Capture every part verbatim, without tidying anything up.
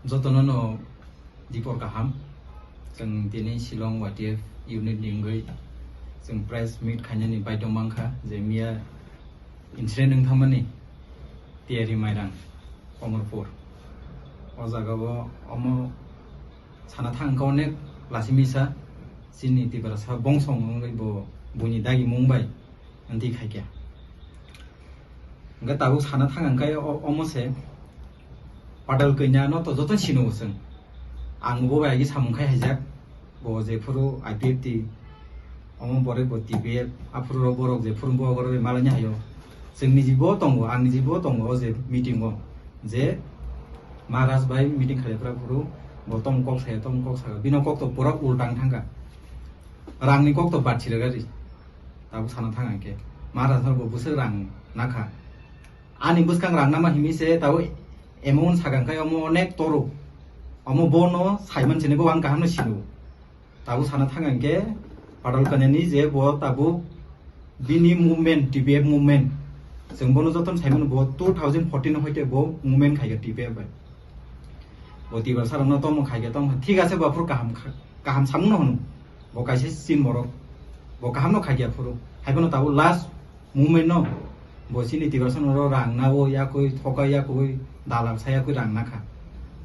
Jotono no dipor kaham. Chwng tini Shillong Y T F unit ni wngwi chwng press meet khainani baidhyo mankha je miya incident wng thangmani Tiyari Mairang, Komorpur. O jaga o omo sana thang kha onek lasi misa chini Tiprasa bongso wngwi bo buini dagi mung bai Amtwi khaikya. Hwnkhe tabuk sana thang hwnkhe o-, omo se Padal Kanya no to joto sino chwng. Ang bo bai agi samung khai haijak. Bo jephuru I P F T, omo borok bo T P F, aphuru rok borok jephuru bo borok bai malaini hayo. Chwng niji bo tongo, ang niji bo tongo o je meeting o. Je Maharaj bai meeting khlai phra phuru bo tong kok saya, tong kok saka. Bino kok to pura ultang thangka. Rangni kok to bat siragari. Tabuk sana thang hwnkhe Maharaj no bo bwswk rang nakha. Ani bwskang rang nama himi se tabuk amount sakang khai omo onek toro. Omo bono saiman sini bo ang kaham no sino. Tabuk sana thang hwnkhe Padal Kanya ni je bo tabuk bini movement, T P F movement. Chwng bono jotono saimano bo two thousand fourteen hoite bo movement khaikha T P F bai. Bo Tiprasa rokno tomo khaikha, tomo thik ase bo aphuru kaham kha-, kaham samung no hwno. Bo kaisa sin borok. Bo kaham no khaikha phuru. Haiphano tabuk last movement no bo chini Tiprasa no rang nawo yakui thoka yakui dalal sa yakui rang nakha.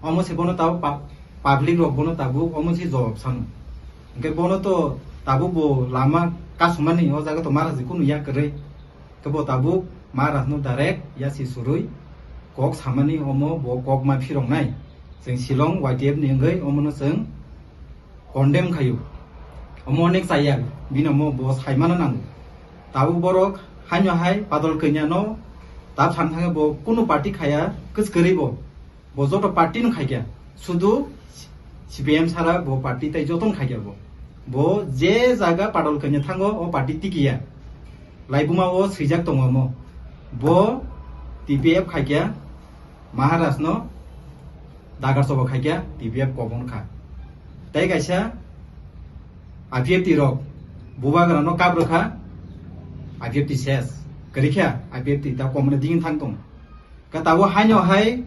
Omo se bono tabuk pa-, public rok bono tabuk omo se jawab sano. Hwnkhe bono to tabuk bo lama kasumani o jaga to maraji kunu yak kwrwi. Khe bo tabuk Maharaj no direct yasi surui kok samani omo bo kok ma phiroknai. Chwng Shillong Y T F ni wngwi omono chwng condemn khaio. Omo onek chaya, bini omo bo saimano nango. Tabuk borok haino hai Padal Kanya no tab san thangwi bo kunu party khaya kwchwrwi bo. Bo joto party no khaikya, sudu C P M sara bo party tai joto no khaikya bo. Bo je jaga Padal Kanya thango o party tikiya. Laibuma o swijak tongo omo. Bo T P F khaikya, Maharaj no dagar choba khaikya, T P F kobong kha. Tai kaisa I P F T rok bubagra no kap rwkha, I P F T ses. Kwrwikha I P F T ta komne dingin thang tong. Ka tabuk haino hai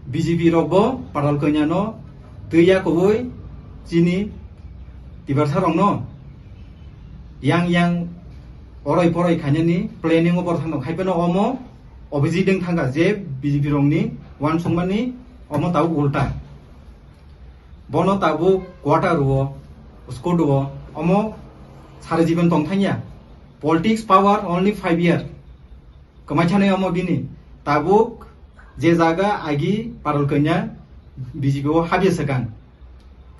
B J P rok bo Padal Kanya no twi ya kubui chini Tiprasa rok no yang yang oroi poroi khainani planning o borok thang tong khai phano omo obijik deng thangkha je B J P rok ni uansukmani omo tabuk ulta. Bono tabuk quarter o, school o, omo sara jiban tong thangya. Politics power only five year. Kwmai sanai omo bini. Tabuk je jaga agi Padal Kanya B J P o habya swkang.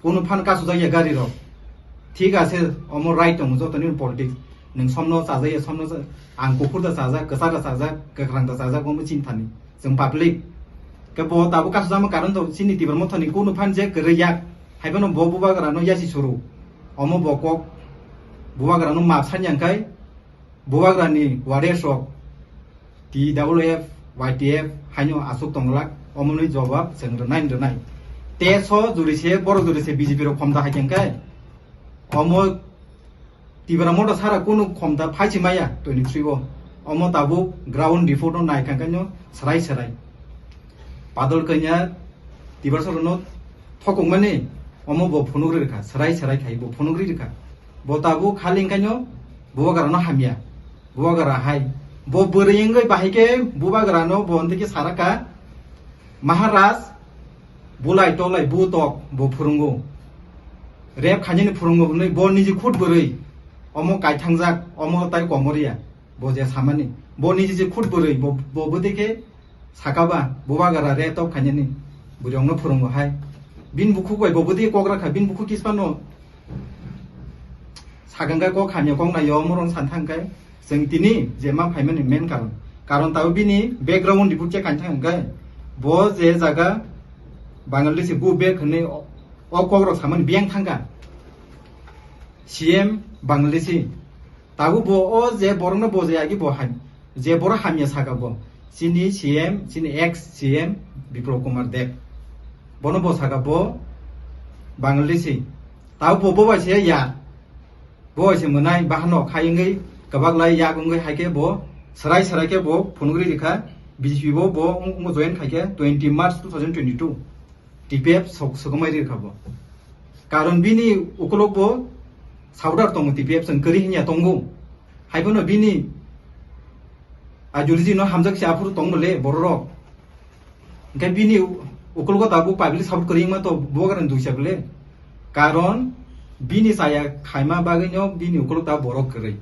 Kunu phan kasujak ya gari rok. Thik ase, omo right tongo joto ni politics. Nwng somno chajak ya, somno cha-, ang kuphur da chajak, kwchar da chajak, kwkhrang da chajak, omo chini thani. Chwng public. Khe bo tabuk kasujak ma karon to chini Tipra Motha ni kunu phan je kwrwi yak. Haiphano bo bubagra no yasi suru. Omo bo kok bubagra no map sanya hwnkhe Bubagrani warriors rok T W F, Y T F haino aswk tonglak, omoni jobab chwng rwnai rwnai. Teso juri se, borok juri se B J P rok khomda hai khe, omo Tipra Motha sara kunu khomda phaichi maya twenty-three o. Omo tabuk ground report no nai kha khe no serai serai. Padal Kanya Tiprasa rokno thokongmani omo bo phunugri rwkha, serai serai khai bo phunugri rwkha. Bo tabuk khali wngkhaino bubagrano hamya. Bubagra hai. Bo bwrwi wngwi bahai khe bubagrano bo hwnwi khe saraka, Maharaj, bulai tolai butok bo phwrwngo. Rep khainani phwrwngo hwnwi bo niji khut bwrwi omo kaithangjak, omo tai komorya. Bo je samani. Bo niji je khut bwrwi, bo, bo bwtwi khe saka ba, bubagra re tok khainani bwrwi ongno phwrwngo hai. Bini bukhuk bai bo bwtwi kok rakha, bini bukhuk kispa no sakang kai kok hamya kok nai yo, morong san thang kai. Chwng tini je ma phaimani main karon. Karon tabo bini background report che kain thang kai. Bo je jaga Bangladeshi go back hwnwi o, o kok rok samani biyang thangka. C M Bangladeshi. Tabuk bo o je borokno bo je agi bo ham-, je borok hamya saka bo. Chini C M, chini ex C M Biplab Kumar Deb. Bono bo saka bo Bangladeshi. Tabuk bo, bo bai se ya. Bo bai se mwnai bahano khai wngwi kwbak lai yak wngwi hai khe bo serai serai khe bo phunugri rikha B J P bo, bo wng-, wngbo join khai khe twenty March two thousand twenty-two. T P F sok-, sokomai ri kha bo. Karon bini ukulok bo supporter tongo, T P F chwng kwrwi hinya tongo. Haibono bini ideology no hamjak se aphuru tongbo le bororok. Hingke bini u-, ukulok tabuk public support kwrwi wngma to Bubagra ni duisa bole. Karon bini chaya khaima bagwi no bini ukulok tabuk borok kwrwi.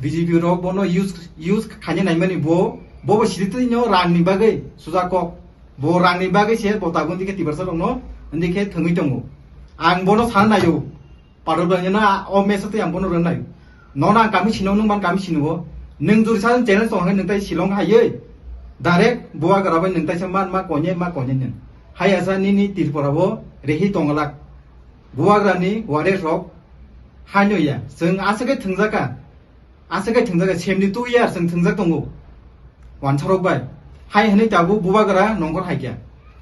B J P rok bono use, use khaina naimani bo, bo bo siri twi no rang ni bagwi suja kok. Bo rang ni bagwi se bo tabuk dikhe Tiprasa rok no dikhe thwngwi tongo. Ang bono sana naio. Padol bai na o mesa tei ang bono rwnai. Nono ang kami sino, nwng ban kami sino. Nwng juri sa channel tong hai nwng tai Shillong hai ei. Direct Bubagra bai nwng tai sa man ma konye ma konye nwng. Hai asa nini Tripura bo rehi tonglak. Bubagra ni wares rok hanyo ya. Chwng aswk thwngjaka. Aswk thwngjaka seventy two years chwng thwngjak tongo. Wansarok bai. Hai hwnwi tabuk Bubagra nongkhor hai khe.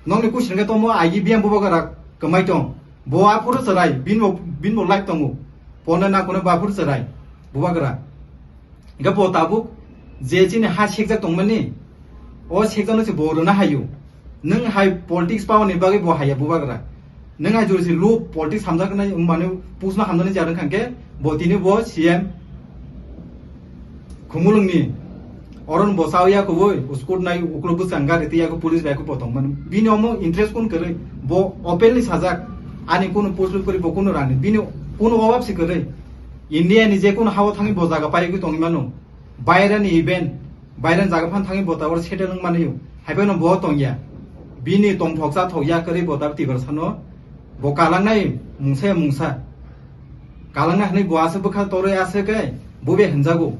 Nokni kuching khe tomo agi biyang Bubagra kwmai tong. Bo aphuru chwrai, bin bo, bin bo life tongo. Pona na kono bo aphuru chwrai, Bubagra. Hingke bo tabuk je chini ha sekjak tongmani, o sekjakno se bo rwna hayo. Nwng hai politics pawani bagwi bo haiya Bubagra. Nwng hai jori se lu politics hamjaknai, wngmani pusno hamjaknai jarwng khankhe, bo tini bo C M Khumulwngni oron bo sao ya kubui, uskut nai uklok bwsang gari tei yaku police bai ku potong mano. Bini omo interest kun kwrwi, bo openly sajak, ani kunu puslu kwrwi bo kunu rani, bini kunu obab si kwrwi. India ni je kunu hao thangwi bo jaga pai tongwi mano. Bairani event, bairani jaga phan thangwi bo tabor settle wng manayo. Haiphano bo tongya. Bini tongthok chathok ya kwrwi bo tab Tiprasano bo kalangnai mungsa ya mungsa. Kalangnai hwnwi bo aswk bwkha torwi aswk khe bo be hwnjago.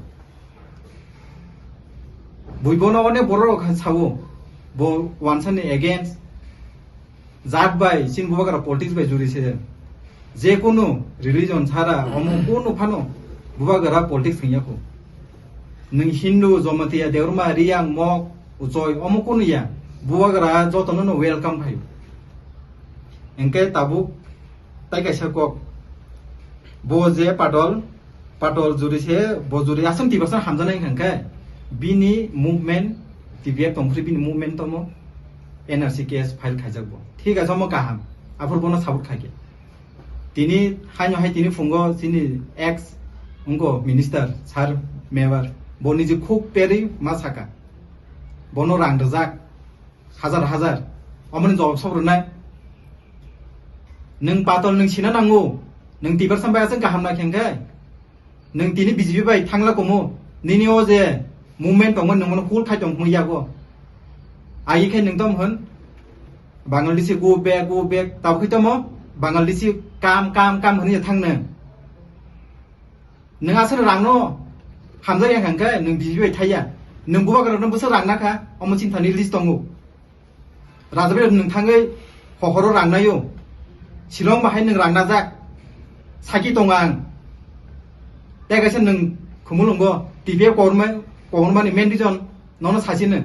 Bui bono onek borok rok kha sao, bo wansani against, jat bai chini Bubagra politics bai juri se. Je kunu religion sara omo kunu phano Bubagra politics thwngya kho. Nwng Hindu, Jamatia, Debbarma, Riyang, Mok, Uchoi, omo kunu ya. Bubagra jotono no welcome khayo. Hingke tabuk tai kaisa kok. Bo je Padol, Padol juri se, bo juri aswng Tiprasa hamjaknai wngkha khe, bini movement, T P F tongphri bini movement tomo N R C case file khaijak bo. Thik ase, omo kaham. Aphuru bono support khaikhe. Tini haino hai tini phungo chini ex wngkho minister, sir Mewar. Bo niji khuk perwi ma saka. Bono rang rwjak. Hajar hajar. Omoni jawab sob rwnai. Nwng Padol nwng sina nango. Nwng Tiprasa bai aswk kaham na khengkhe. Nwng tini B J P bai thangla komo. Nini o je movement tongmani nwng mono hul khai tong hwnwi yago. Agi khe nwng tom hwn. Bangladeshi go back, go back. Tabukhe tomo Bangladeshi kam, kam, kam hwnwi thang nwng. Nwng aswk rangno hamjak ya hwnkhe nwng B J P bai thaiya. Nwng Bubagra rokno bwswk rang nakha, omo chini thani list tongo. Rajabai rok nwng thangwi hohoro rang naio. Shillong bahai nwng rang najak. Saki tongo ang. Tei kaisa nwng Khumulwngo T P F koborma, kobormani main reason nono sachino.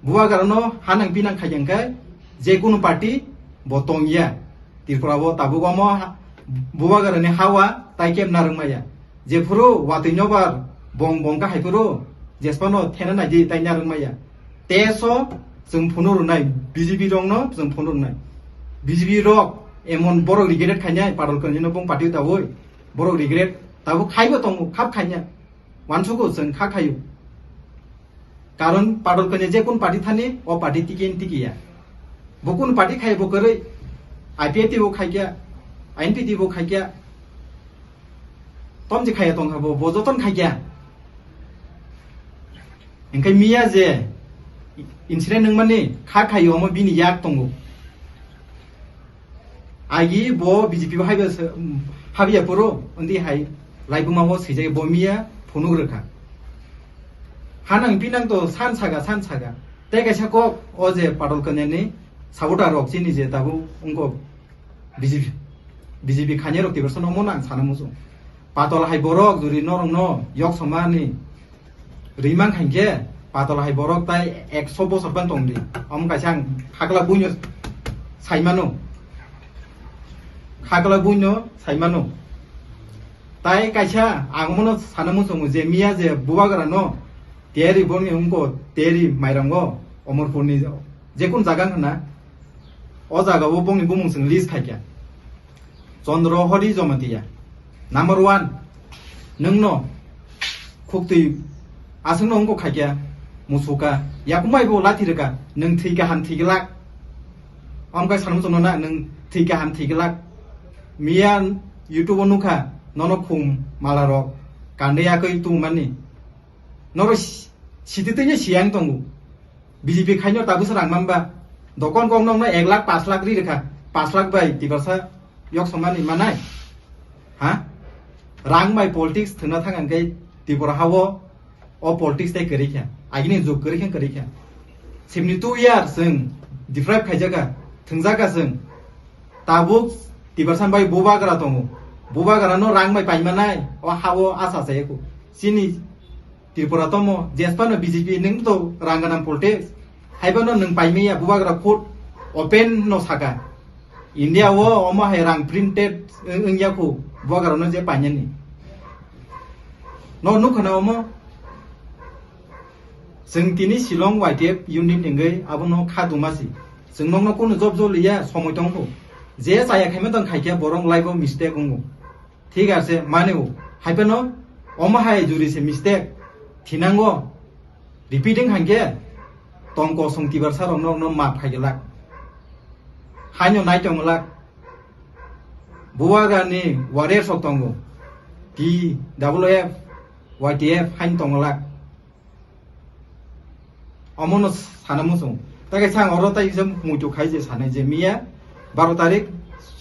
Bubagrano ha nang pinang khaikhe je kunu party bo tongya. Tripura o tabuk omo ha-, Bubagrani hawa tai keb narwk maya. Jephuru watwi nobar bong bong kha haiphuru jesphano thena naidi tai narwk maya. Teso chwng phunuk rwnai, B J P rokno chwng phunuk rwnai. B J P rok emon borok regret khainai, Padol Kanya no bong party tabui. Borok regret tabuk khaibo tongo, khap khaina. Wansukgo chwng kha khaio. Karon Padol Kanya je kun party thani, o party tiki ni tiki ya. Bo kun party khai bo kwrwi, I P F T bo khai kya, I N P T bo khai kya. Tom je khaya tong kha bo, bo joton khai kya. Hingke miya je incident nungmani kha khayo omo bini yak tongo. Agi bo B J P bo haiba se, habiya poro, undi hai laibuma bo swijai bo miya phunuk rwkha. Hanang pinang to san saga, san saga. Tei kaisa kok o je Padol Kanya ni supporter rok chini je tabuk wngkok B J P, B J P khanya rok tibar sono mo nang sana muchung. Padol hai borok juri norok no yok somani Rimang khankhe Padol hai borok tai ekso bosor ban tongdi. Omo kaisa ang khakla buino saimano. Khakla buino saimano. Tai kaisa ang omono sana muchungo je miya je Bubagra no teri boni wngko teri mairango Omorpurni jekun jaga wngkha na. O jaga o bongni bumung chwng list khaikha. Chandra Hari Jamatia. Number one. Nwngno khuktwi aswkno wngkok khaikha. Musuka. Yakumai bo lathi rwkha. Nwng thwikha ham thwiglak. Amkai sanam chwngno na nwng thwikha ham thwiglak. Miya YouTube o nukha. Nono khum malarok. Kandwi yakwi tungmani. Noro si-, sititwino siyang tongo. B J P khaino tabuk se rang manba. Dokon kok nokno ek lakh, pash lakh ri rwkha. Pash lakh bai Tiprasa yok somani manai. Ha? Rang bai politics thwngna thang ang khe Tripura ha o, o politics tei kwrwi kha. Agini jug kwrwi kha, kwrwi kha. Seventy two years chwng deprive khaijaka, thwngjakha chwng. Tabuk Tiprasa bai bubagra tongo. Bubagra no rang bai paimanai, o ha o asa chayako. Chini Tripura tomo, jespa no B J P nwng to rang ganang politics. Haiba no nwng paimaya bubagra khut open no saka. India o omo hai rang printed wng, wng yaku bubagra no je painani. No nukha na omo. Chwng tini Shillong Y T F unit hingwi abono kha duma si. Chwng nokno kunu job joliya somoi tongkhu. Je chaya khaima tong khaikhe borok life o mistake wngo. Thik ase, mane o. Hai phano omo hai juri se mistake. Thinango. Repeating hangke tong kosong Tiprasa rok no, no map khai gelak. Haino nai tong lak. Bubagra ni warriors rok tongo. T W F, Y T F hain tong lak. Omono sana muchung. Takai sang oro tai se muitu khai je sanai je miya baro tarik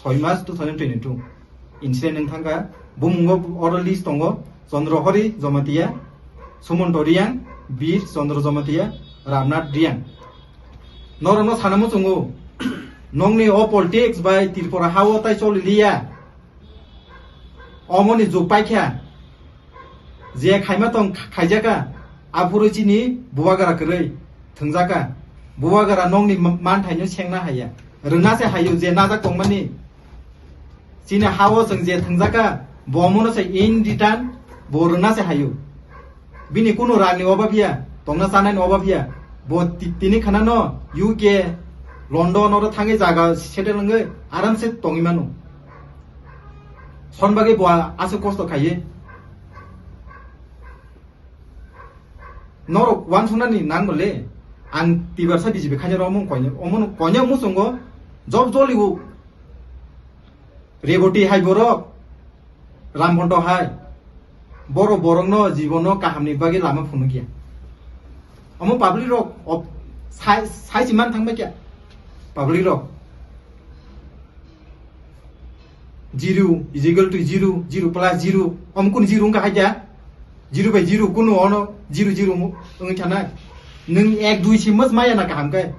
soi mas two thousand twenty-two. Incident wng thangkha, bumungo oro list tongo, Chandra Hari Jamatia, Sumanto Reang, Bir Chandra Jamatia, Ramnath Reang. Norokno sana muchungo, nongni o politics bai Tripura ha o tai choli liya. Omoni jug paikha. Je khaima tong khaijaka, aphuru chini bubagra kwrwi thwngjaka. Bubagra nokni ma-, manthaino sengna haiya. Rwna se haio je najak tongmani. Chini ha-o chwng je thwngjaka, bo omono se in return bo rwna se haio. Bini kunu rangni obab ya, tongna chanani obab ya. Bo ti-, tini khanano U K, London oro thangwi jaga settle wngwi aram se tongwi mano. Son bagwi bo aswk kosto khaiwi. Norok uansuknani nang bole, ang Tiprasa B J P khaina rok omo koino, omo koino muchungo job joliu. Reboti hai borok, Ramphonto hai, borok borokno jibono kahamni bagwi lama phunukya. Omo public rok op-, sai, sai si man thangbai kya public rok. Zero is equal to zero, zero plus zero. Om kun zero wngkha hai kya? Zero by zero kunu ono zero zero wngwi thanai. Nwng ek dui si mos maya na kaham khe.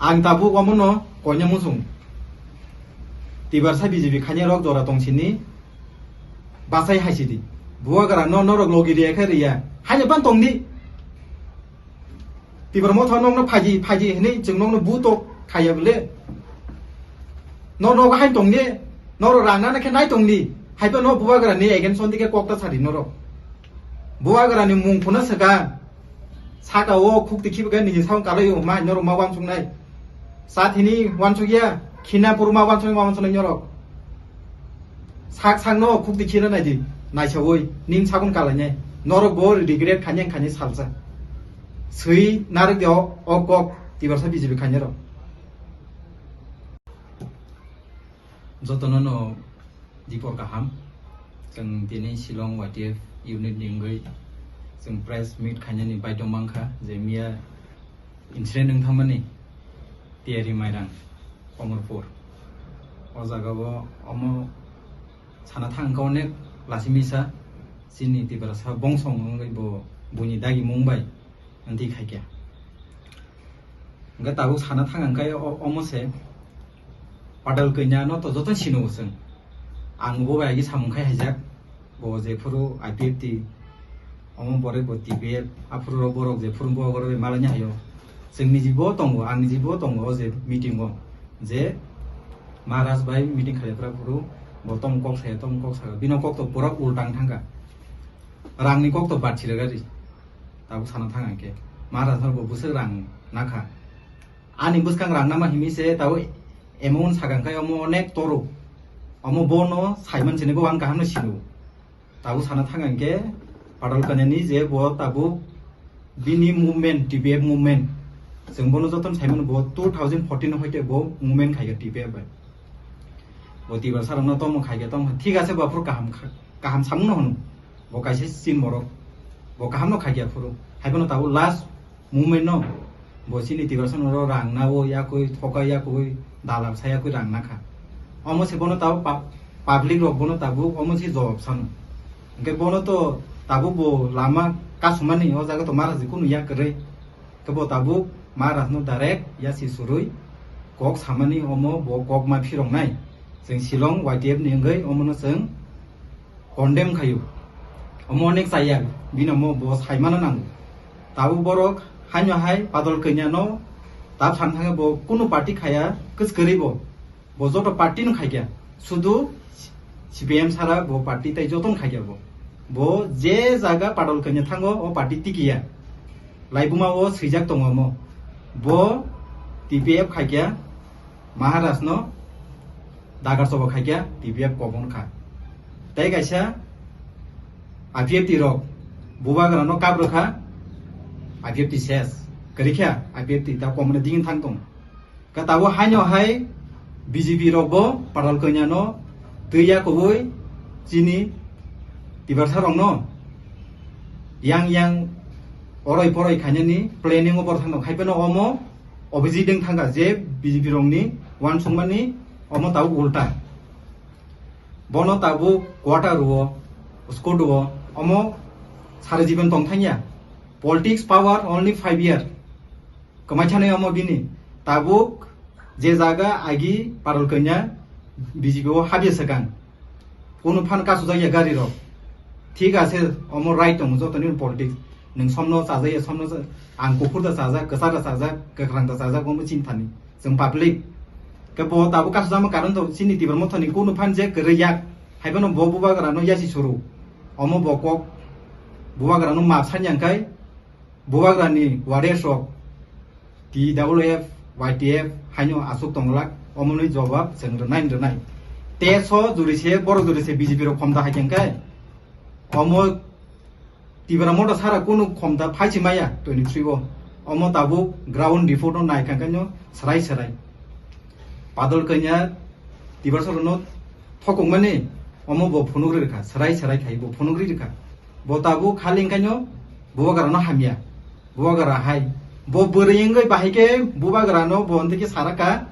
Ang tabuk omono koina muchung. Tiprasa B J P khaina rok jora tong sini. Bachai hai sidi. Bubagra no norok logi riya khe riya. Haino ban tongdi. Tipra Motha nokno phaidi, phaidi hinwi chwng nokno buto khaiya bole. No nogo hai tongdi. Norok rang nana khe nai tongdi. Haiba no bubagra ni against on dike kok ta sadi norok. Bubagra ni mung phuna swkang. Saka o khuk tikhi bwkhe nini sakong kalai o ma norok ma wansuknai. Sa thini wansukya, khina puruma wansuk ma wansuknai norok. Sak sakno khuk tikhi rw naidi, naisaui ning sakong kalainai. Norok bo regret khani khani salsa. Swi narwk de o, o kok Tiprasa B J P khainai rok. Jotono no dipor kaham. Chwng tini Shillong Y T F unit ni wngwi chwng press meet khainani baidhok mankha je miya incident wng thangmani Tiyari Mairang Komorpur. O jaga o omo sana thang kha onek lasi misa chini Tiprasa bongso wngwi bo buini dagi mung bai wngtwi khaikha. Hwnkhe tabuk sana thang ang khe o-, omo se Patal Kanya no to joto sino bo chwng. Ang bo bai agi samung khai haijak. Bo je phuru I P F T, omo pore bo T P F, aphuru rok borok je phuru bo borok bai malanya hayo. Chwng ni jibo tongo, ang ni jibo tongo o je meeting o. Je Maharaj bai meeting khlai phra phuru bo tong kok saya, tong kok saya. Bino kok to pura ultang thangka. Rang ni kok to bat siragari. Tabuk sana thang ang khe. Maharaj no bo bwswk rang nakha. Ani bwskang rang nama himi se tabuk amount sakang khai omo onek toro. Omo bono saiman sini bo ang kaham no sino. Tabuk sana thang ang khe Padal Kanya ni je bo tabuk bini movement, T P F movement. Chwng bono jotono saimano bo two thousand fourteen hoite bo movement khai kha T P F bai. Bo Tiprasa rokno tongmo khai khe tong thik ase bo aphuru kaham kha-, kaham samung no hwnwi. Bo kaisa chin borok. Bo kaham no khai khe aphuru. Hai bono tabuk last movement no bo chini Tiprasa no rang na o yakui thoka yakui dalal sa yakui rang na kha. Omo se bono tabuk pa-, public rok bono tabuk omo se jawab sano. Hwnkhe bono to tabuk bo lama kasumani o jaga to maraji kunu yak kwrwi. Khe bo tabuk Maharaj no direct yasi surui kok samani omo bo kok ma phiroknai. Chwng Shillong Y T F ni wngwi omo no chwng condemn khaio. Omo onek chaya bini omo bo saimano nango. Tabuk borok haino hai Padal Kanya no tab san thangwi bo kunu party khaya kwchwrwi bo. Bo joto party no khaikya, sudu C P M sara bo party tai joto no khaikya bo. Bo je jaga Padal Kanya thango o party tikiya. Laibuma o swijak tongo mo. Bo T P F khaikya, Maharaj no dagar chobo khaikya, T P F kobon kha. Tai kaisa I P F T rok bubagra no kabrokha, I P F T ses. Kwrwikha I P F T ta komne dingin thang tong. Ka tabuk haino hai B J P rok bo Padal Kanya no twi ya kubui chini Tiprasa rok no yang yang oroi poroi khainani planning o borok thang khai phano omo Abhijit deng thangkha je B J P rok ni uansukmani omo tabuk ulta. Bono tabuk quarter o, school o, omo sara jiban tong thangya. Politics power only five year. Kwmai thani omo bini. Tabuk je jaga agi Padal Kanya B J P o habya swkang. Kunu phan kasujak ya gari rok. Thik ase omo right tongo jotoni politics. Nwng somno chajak ya somno cha-, ang kuphur da chajak, kwchar da chajak, kwkhwrang da chajak omo chini thani. Chwng public. Khe bo tabuk kasujama karon to chini Tipra Mothani kunu phan je kwrwi yak. Hai phano bo bubagra no yasi suru. Omo bo kok bubagra no map sani ang khai. Bubagrani warriors rok T W F, Y T F haino aswk tonglak, omonwi jobab chwng rwnai rwnai. Te so juri se, borok juri se B J P rok khomda hai khe hwnkhe, omo Tipra Motha sara kunu khomda phaichi maya twenty three o. Omo tabuk ground report no nai kha khaino swrai swrai. Padal Kanya Tiprasa rokno thokokmani omo bo phunugri rwkha, swrai swrai khai bo phunugri rwkha. Bo tabuk khali wngkhaino bubagrano hamya. Bubagra hai. Bo bwrwi wngwi bahai khe bubagrano bo hwnwi khe saraka,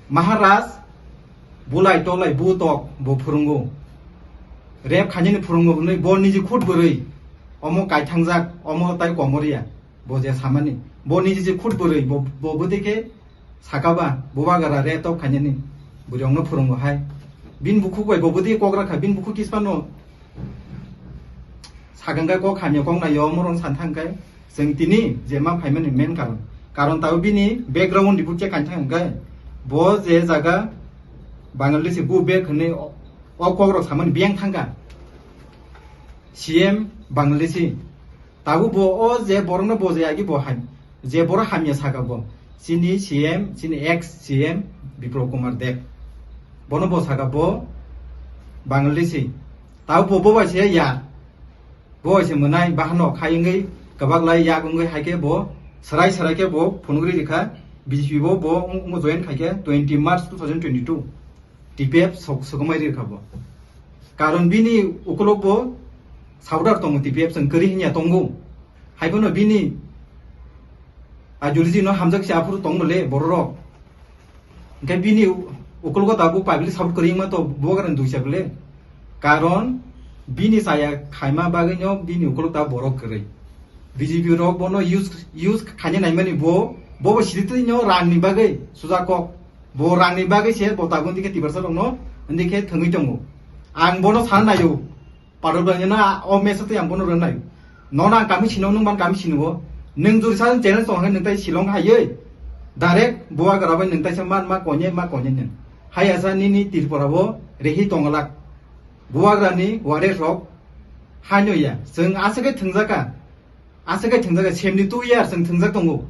Maharaj, bulai tolai butok bo phwrwngo. Rep khainani phwrwngo hwnwi bo niji khut bwrwi. Omo kaithangjak, omo tai komoriya. Bo je samani. Bo niji je khut bwrwi, bo, bo bwtwi khe sakaba, bubagra re tok khainani. Bwrwi ongno phwrwngo hai. Bini bukhuk bai bo bwtwi kok rakha, bini bukhuk kispa no. Sakang khe kok hamya kok nai yo, morong san thang khe. Chwng tini je ma phaimani main karon. Karon tabo bini background report che kain thang khe. Bo je jaga Bangladeshi bu bek hwnwi o, o kok rok samani biyang thangkha. C M Bangladeshi. Tabuk bo o je borokno bo je agi bo ham-, je borok hamya saka bo. Chini C M, chini ex C M Biplab Kumar Deb. Bono bo saka bo Bangladeshi. Tabuk bo, bo bai se ya. Bo bai se mwnai bahano khai wngwi kwbak lai yak wngwi hai khe bo swrai swrai khe bo phunugri rikha B J P bo, bo wng-, wngbo join khai khe twenty March two thousand twenty-two. T P F sok-, sokomai ri kha bo. Karon bini ukulok bo supporter tongo T P F chwng kwrwi hinya tongo. Hai bono bini ideology no hamjak se aphuru tongno le bororok. Hwnkhe bini u-, ukulok tabuk public support kwrwi wngma to bubagrani duisa bole. Karon bini chaya khaima bagwi no bini ukulok tabuk borok kwrwi. B J P rok bono use, use khaina naimani bo, bo bo siri twi no rang ni bagwi suja kok. Bo rangni bagwi se bo tabuk hwndikhe Tiprasa rokno hwndikhe thwngwi tongo. Ang bono sana naio. Padal Kanya no o mesa twi ang bono rwna naio. Nono ang kami sino, nwng ban kami sino. Nwng juri sa challenge tong hai nwng tai Shillong haiwi. Direct bubagra bai nwng tai sa man ma konye ma konye nwng. Hai asa nini Tripura bo rehi tonglak. Bubagrani warriors rok haino ya. Chwng aswk khe thwngjaka. Aswk khe thwngjak, seventy two years chwng thwngjak tongo.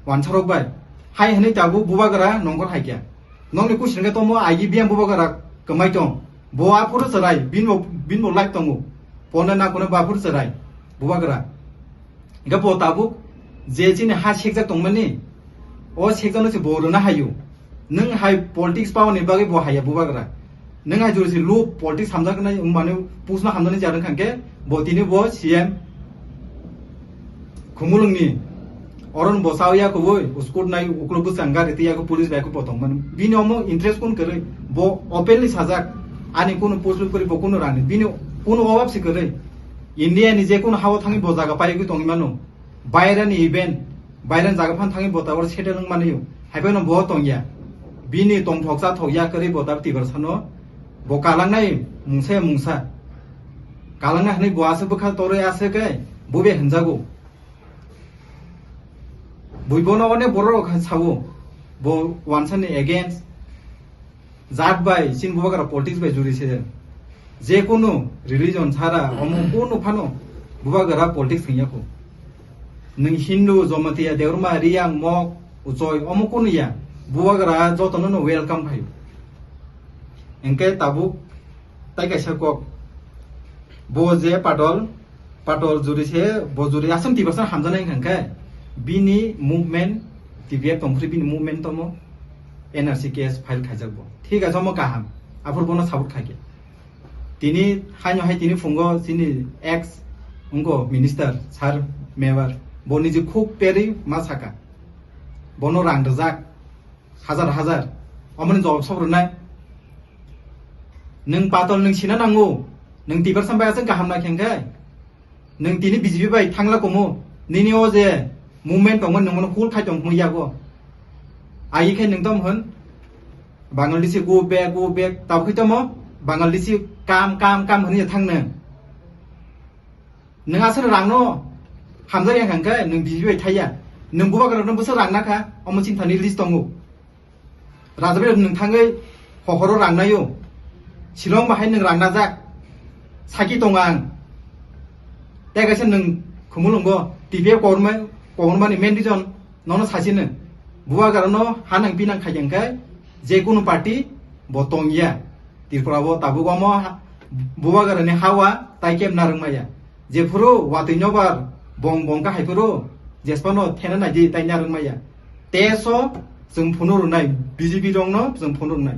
Wansarok bai. Hai hwnwi tabuk bubagra nongkhor hai khe. Nokni kuching khe tomo agi biyang bubagra kwmai tong. Bo aphuru chwrai, bini bo, bini bo life tongo. Pona na kono bo aphuru chwrai, bubagra. Hingkhe bo tabuk je chini ha sekjak tongmani, o sekjakno se bo rwna haio. Nwng hai politics paoni bagwi bo haiya bubagra. Nwng hai jora se low politics hamjaknai, wngmani pusno hamjaknai jaga wngkha khe bo tini bo C M Khumulwngni oron bo sao ya kubui, uskut nai uklok bwsang gari twi ya khe police bai khe bo tongmani. Bini omo interest kun kwrwi, bo openly sajak, ani kunu post kwrwi bo kunu rani, bini kunu obab se kwrwi. India ni je kunu hao thangwi bo jaga paiwi tongwi mano. Bairani event, bairani jaga phan thangwi bo tabor settle wng mani. Haiphano bo tongya. Bini tongthok chathok ya kwrwi bo tab Tiprasano bo kalangnai mungsa ya mungsa. Kalangna hwnwi bo aswk bwkha torwi aswk khe bo be hwnjago. Bui bono onek borok rok sao bo wansani against. Jat bai chini bubagra politics bai juri se. Je kunu religion sara omo kunu phano bubagra politics wngya kho. Nwng Hindu, Jamatia, Debbarma, Riyang, Mok, Uchoi omo kunu ya. Bubagra jotono no welcome phaio. Hingkhe tabuk tai kaisa kok. Bo je Padol, Padol juri se, bo juri aswk Tiprasa hamjaknai wngkha khe, bini movement, T P F tongphri bini movement tomo, N R C case file khaijak bo. Thik ase, omo kaham. Aphuru bono support khaikhe. Tini haino hai tini phungo chini ex wngkho minister, sir Mewar. Bo niji khuk perwi ma saka. Bono rang rijak. Hajar hajar. Omoni jawab sok rwnai. Nwng Padol nwng sina nango. Nwng Tiprasa bai aswk kaham na khe hwnkhe. Nwng tini B J P bai thangla komo. Nini o je movement tongmani nwng mono cool khai tongmani yago. Ai khe nwng tom hwn. Bangladeshi go back, go back. Tabuk khe tomo Bangladeshi kam, kam, kam hwnwi thang nwng. Nwng aswk rangno hamjak ya hwnkhe nwng B J P bai thaiya. Nwng bubagrano bwswk rang nakha, omo chini thani list tongo. Rajabari nwng thangwi hohoro rang naio. Shillong bahai nwng rang najak. Saki tongo ang. Tei kaisa nwng Khumulwngo T P F koborma-, kobormani main reason nono sachino. Bubagrano ha nang pinang khaikhe hwnkhe je kunu party bo tongya. Tripura o tabuk omo ha-, bubagrani hawa tai khe narwk maya. Jephuru watwi nobar bong bong kha haiphuru jesphano thena naidi tai narwk maya. Teso chwng phunuk rwnai, B J P rokno chwng phunuk rwnai.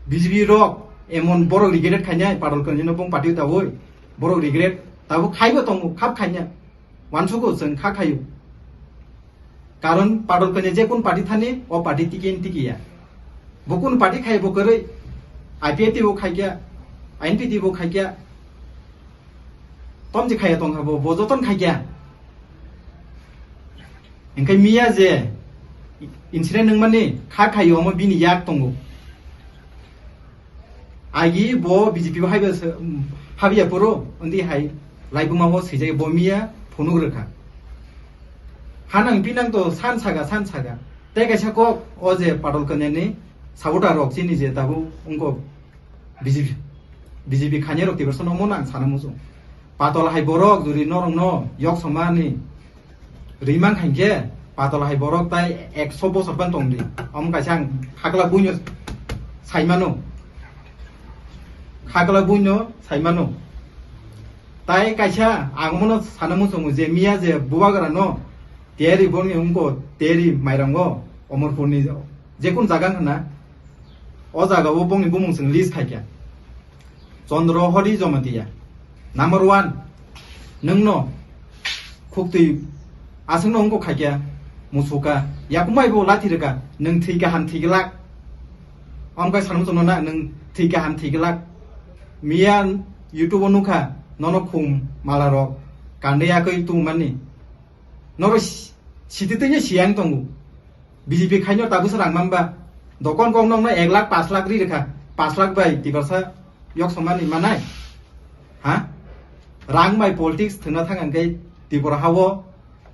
B J P rok emon borok regret khainai, Padol Kanya no bong party dawi. Borok regret tabuk khaibo tongo, khap khaina. Wansukgo chwng kha khaio. Karon Padol Kanya je kun party thani, o party tiki ni tiki ya. Bo kun party khai bo kwrwi, I P F T bo khai kya, I N P T bo khai kya. Tom je khaya tong kha bo, bo joton khai kya. Hingkhe miya je incident wngmani kha khaio omo bini yak tongo. Agi bo B J P bo haiba se, um, habya poro, undi hai laibuma bo swijak bo miya phunuk rwkha. Hanang pinang to san saga, san saga. Tei kaisa kok o je Padol Kanya ni supporter rok chini je tabuk wngkok B J P, B J P khanya rok Tiprasa no omo nang sana muchung. Padol hai borok juri norok no yok somani Rimang khankhe Padol hai borok tai ekso bosor ban tongdi. Omo kaisa ang khakla buino saimano. Khakla buino saimano. Tai kaisa ang mono sana muchungo je miya je bubagra no teri boni ungko teri mairango Omorpurni jekun jaga wngkha na. O jaga o bongni bumung chwng list khaikha. Chandra Hori Jamatia. Number one, nwngno khuktwi aswkno wngkok khaikya, musuka, yakumai bo lathi rwkha, nwng thwi kaham thwi glak. Amkha sanmung chwngno na, nwng thwi kaham thwi glak. Miya YouTube o nukha, nono khum malarok, kandwi yakwi tungmani. Noro si-, sititwino siyang tongo. B J P khaino tabuksa rang manba. Dokon kok nokno ek lakh, pash lakh ri rwkha. Pash lakh bai Tiprasa yok somani manai. Ha? Rang bai politics thwngna thang hwnkhe Tripura hao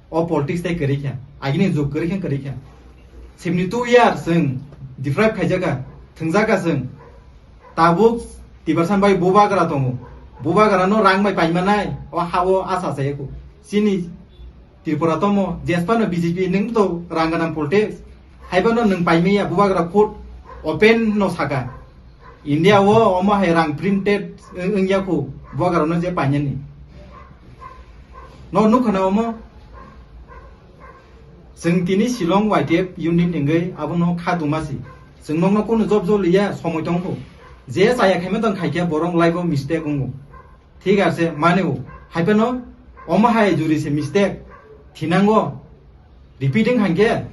o politics tei kwrwi kha. Agini jug kwrwi khe kwrwi kha. Seventy two years chwng deprive khaijakha, thwngjakha chwng. Tabuk Tiprasa bai bubagra tongo. Bubagra no rang bai paimanai, o hao asa sayakho. Chini Tripura tomo, jespa no B J P nung to rang ganang politics. Haiba no nung paimaya bubagra court open no saka. India o omo hai rang printed wng-, wngya khu bubagra no je painani. No nukha na omo. Chwng tini Shillong Y T F unit hingwi abono kha duma si. Chwng nokno kunu job joliya somoi tong khu. Je chaya khaima tong khaikhe borok life o mistake wngo. Thik ase, mane o. Hai phano omo hai juri se mistake thinango. Repeating hangke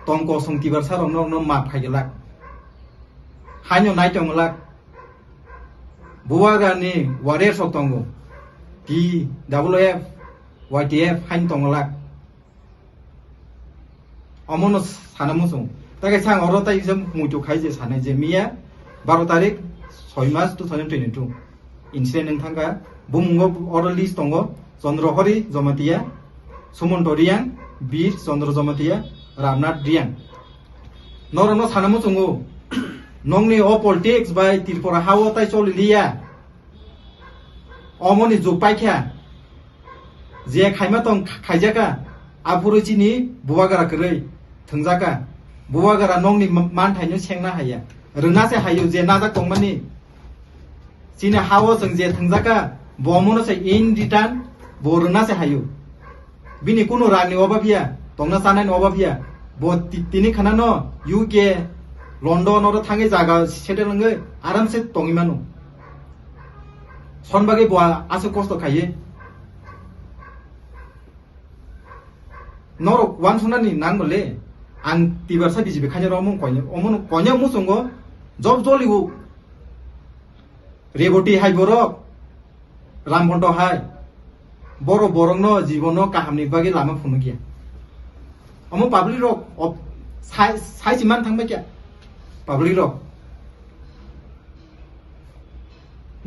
tong kosong tibar sarok no, no map khai gelak. Haino nai tong lak. Bubagra ni warriors rok tongo. T W F, Y T F haino tong lak. Omono sana muchung. Takai sang oro tai kisa muitu khai je sanai je miya baro tarik soi mas two thousand twenty-two. Incident wng thangkha. Bumungo oro list tongo. Chandra Hari Jamatia, Sumanto Reang, Bir Chandra Jamatia, Ramnath Reang. Norokno sana muchungo. Nongni o politics bai Tripura hao tai choli liya. Omoni jug paikha. Je khaima tong khaijaka, aphuru chini bubagra kwrwi thwngjaka. Bubagra nongni ma-, manthaino sengna haya. Rwna se hayo je najak tongmani. Chini hao chwng je thwngjaka, bo omono se in return bo rwna se hayo. Bini kunu rangni obab ya, tongna chanani obab ya. Bo ti-, tini khanano U K, London oro thangwi jaga settle wngwi aramse tongwi mano. Son bagwi bo a-, aswk kosto khaiwi. Norok wansuknani nang bole, ang tibarsa B J P khaina rw omo koinyo, omono koinyo muchungo job joligo. Reboti hai borok, Ramphonto hai, borok borokno jibono kahamni bagwi lama phunukya. Omo public rok op-, sai, sai si man thangbai kya public rok.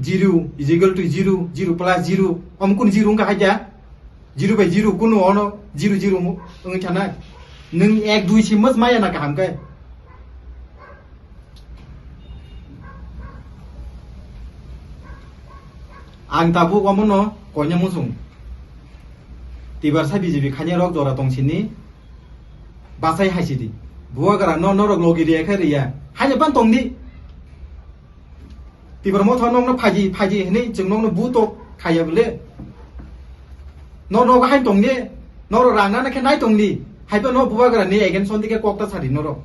Zero is equal to zero, zero plus zero. Omo kunu zero wngkha hai kya? Zero by zero kunu ono zero zero wng-, wngwi thanai. Nwng ek dui si mas maya na kaham khe. Ang tabuk omono koinyo muchung. Tibarsa B J P khaina rok jora tong sini bachai hai sidi. Bubagra no norok logi riya khe riya. Haino ban tong di. Tibor motho nokno phaji, phaji hinwi chwng nokno buto khaiya bole. No nogo hain tongdi, norok rang nana khe nai tongdi. Haiba no bubagra ni against on dike kok ta sari norok.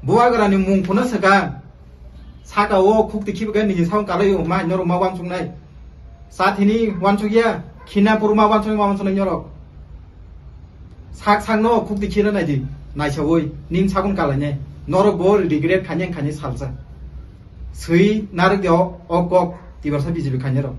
Bubagra ni mung phuna swkang. Saka o khukti khibiga ni sao kalai o ma norok ma wansuk nai. Sa thini wansuk ya, khina pur ma wansuk ma wansuk nai norok. Sak sak no khukti khira nai di, nai sawi, ning sakun kalai nai. Norok bo regret khani khani salsa. Swi narwk de o, o kok, tibarsa B J P khainai rok.